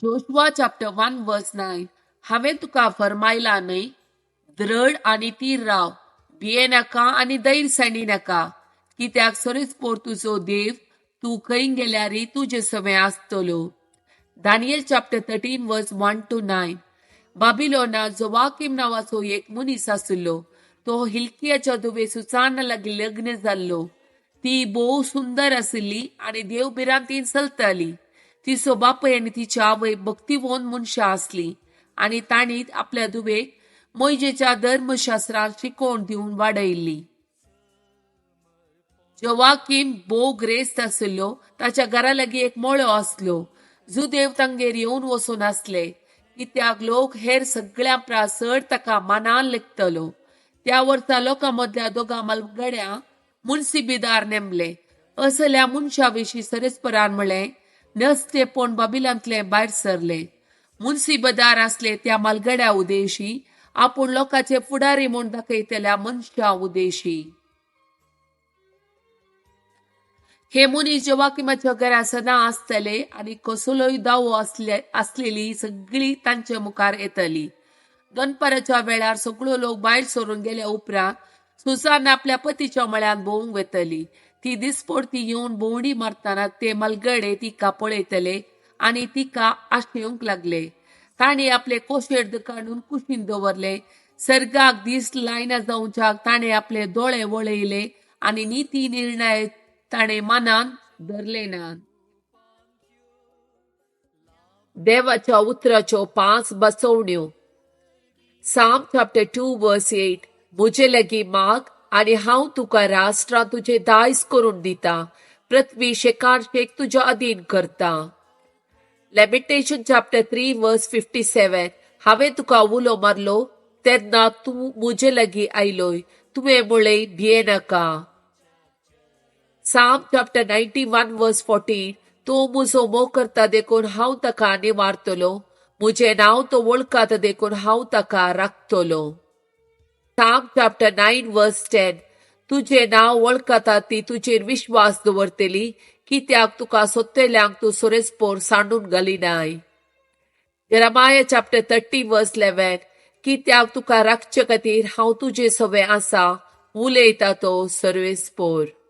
Joshua chapter 1 verse 9. हांवें तुका फर्मायला न्हय, दृढ आनी थीर राव, भियेनाका आनी धैर्य सांडी नाका, कित्याक सरेस्पोर तुजो देव तूं खंय गेल्यारय तुजे सवें आसतलो. Daniel chapter 13 verse 1 to 9. बाबिलोना जोवाकीम नांवाचो एक मनीस आशिल्लो. तो हिल्कियाच्या धुवे सुसाना लागीं लग्न जाल्लो. ती भोव सुंदर आशिल्ली आनी देव भिरांतीन चलताली. तिचो बापूय आनी तिची आवय भक्तिवंत मनशां आसली आनी तांणी आपल्या धुवेक मोयजेच्या धर्मशास्त्रांत शिकवण दिवन वाडयल्ली. जोवाकीम भोव ग्रेस्त आशिल्लो. ताच्या घरा लागीं एक मळो आसलो. जुदेव तांगेर येवन वचून आसले, कित्याक लोक हेर सगळ्यां परस चड ताका मानान लेखतलो. त्या वर्सा लोकां मदल्या दोगां म्हालगड्यांक मुन्सिबीदार नेमले. असल्या मनशा विशीं सरेस्परान म्हळें, नस्तेपण बाबिलांतले भायर सरले. मुन्सिबदार आसले त्या म्हालगड्या उदेशी, आपूण लोकांचे फुडारी म्हूण दाखयतल्या मनशा उदेशी. हे मनीस जोवाकिमाच्या घरा सदां आसतले आनी कसलोय दावो आसले आसलेली सगळी तांचे मुखार येतली. दनपाराच्या वेळार सगळो लोक भायर सरून गेल्या उपरांत सुसान आपल्या पतीच्या मळ्यांत भोंवूंक वतली. ती दिसपडती येवन भोंवडी मारतना ते मलगडे तिका पळयतले आनी तिका आशेवंक लागले. तांणी आपले कोशेर्द काडून कुशीन दवरले. सर्गाक दीस लायना जावच्याक ताणें आपले दोळे वळयले आनी निती निर्णय ताणें मनान धरले ना. देवाच्या उतराच्यो पांच बसवण्यो. Psalm chapter 2 verse 8. म्हजे लागीं माग आनी हांव तुका राष्ट्रां तुजें दायज करून दिता, पृथ्वी शेकान शेक तुज्या अधीन करता. Lamentation chapter 3 verse 57. हांवें तुका उलो मारलो तेन्ना तूं म्हजे लागीं आयलोय, तुवें म्हळें, भियेनाका. Psalm chapter 91 verse 14. तो म्हजो मोग करता देखून हांव ताका निवारतलो, म्हजें नांव तो वळखता देखून हांव ताका राखतलो. Psalm chapter 9 verse 10. तुजें नांव वळखता ती तुजेर विश्वास दवरतली, कित्याक तुका सोदतल्यांक तूं सोरेस्पोर सांडून घालिनाय. Jeremiah chapter 30 verse 11. कित्याक तुका राखचे खातीर हांव तुजे सवें आसा, उलयता तो सर्वेस्पोर.